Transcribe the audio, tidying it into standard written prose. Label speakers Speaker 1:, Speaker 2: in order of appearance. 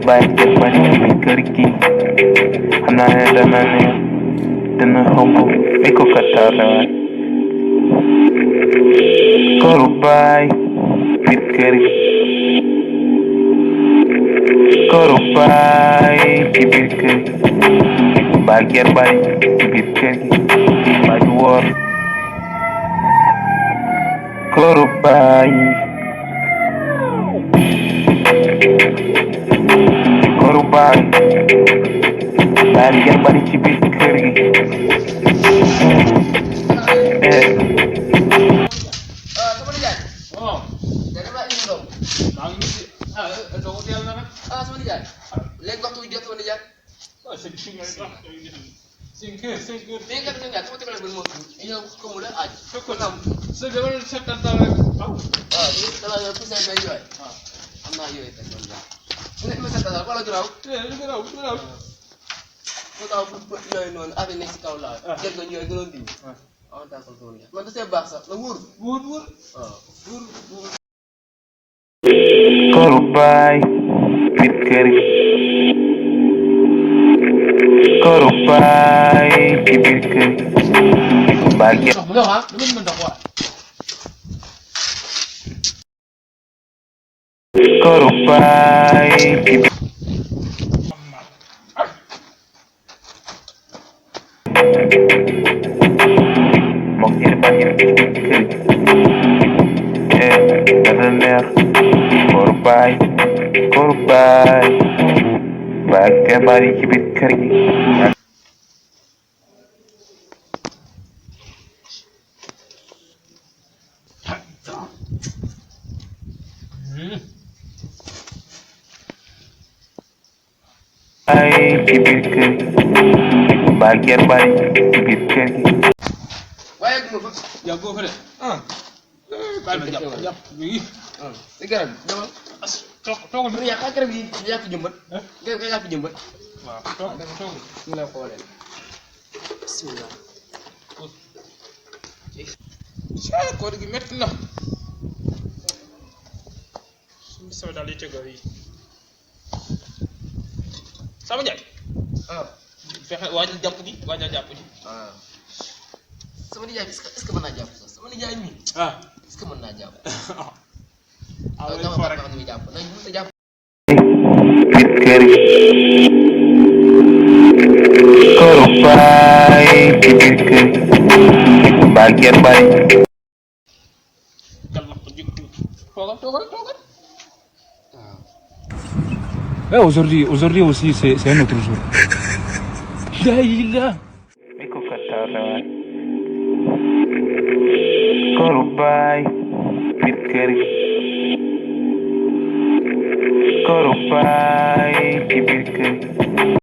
Speaker 1: Baik daripada keriki Hanaya dananya Dana homo Iko kata lewat Korubai Bitkeriki Korubai Bitkeriki Bagian baik Bitkeriki Baju war Korubai Korubai Bagian baik Bitkeriki
Speaker 2: Sama Dijan.
Speaker 3: Oh,
Speaker 2: Jadi Mbak ini dong.
Speaker 3: nang ini sih. Dong dia mana?
Speaker 2: Sama Dijan. Léegi waxtu jot sama Dijan.
Speaker 3: Oh, sing ngay wax. Sing
Speaker 2: Dia kan enggak cuma tiba-tiba mau. Ini kamu udah aja.
Speaker 3: ko nam. So de wala setan ta rek.
Speaker 2: Ini kalau yang pusat saya jual. Am naa yooyu teg man daal. Ini ma sant daal wala graw.
Speaker 3: Graw.
Speaker 2: Mu taw yooyu noonu affaire nekk si kaw laa. Jël nga ñooy gënoon diw. Ah daa ko doon man da see baax sax la wóor.
Speaker 3: Wur.
Speaker 2: Wóor.
Speaker 1: Korubai Bitkeriki Korubai Bitkeriki Bagian
Speaker 3: Dox bu dox ha. Dama mën dox wa.
Speaker 1: Korubai Mokir bagian Bitkeriki Bener Korubai Bagian baik Bitkeriki Bitkeriki Bagian baik Bitkeriki
Speaker 2: Waaye gu ma fa.
Speaker 3: Ya go fa de. Ba na japp bi.
Speaker 2: Si garab bi dama.
Speaker 3: Togal
Speaker 2: Mu yàq garab yi yaa fi jëmbat. Nga yaa fi jëmbat.
Speaker 3: waaw togal.
Speaker 2: Ñu lay xoolee. Bismillah.
Speaker 3: Ko gi metti na. Suñu sama dal yi tego yi. Sama jaay. Fexe waajal jàpp gi.
Speaker 2: Sama nijaay est-ce que mën naa jàpp sax sama nijaay mi est-ce que mën naa jàpp. Dama xam ni jàpp nañ mën a jàpp.
Speaker 1: Bitkeriki Korubai Bitkeriki Bagian baik
Speaker 3: Galak ko jikko. Togal.
Speaker 4: Aujourd'hui aussi, c'est un autre jour. Daïla.
Speaker 1: Iko kata lewat Korubai Bitkeriki Korubai Bitkeriki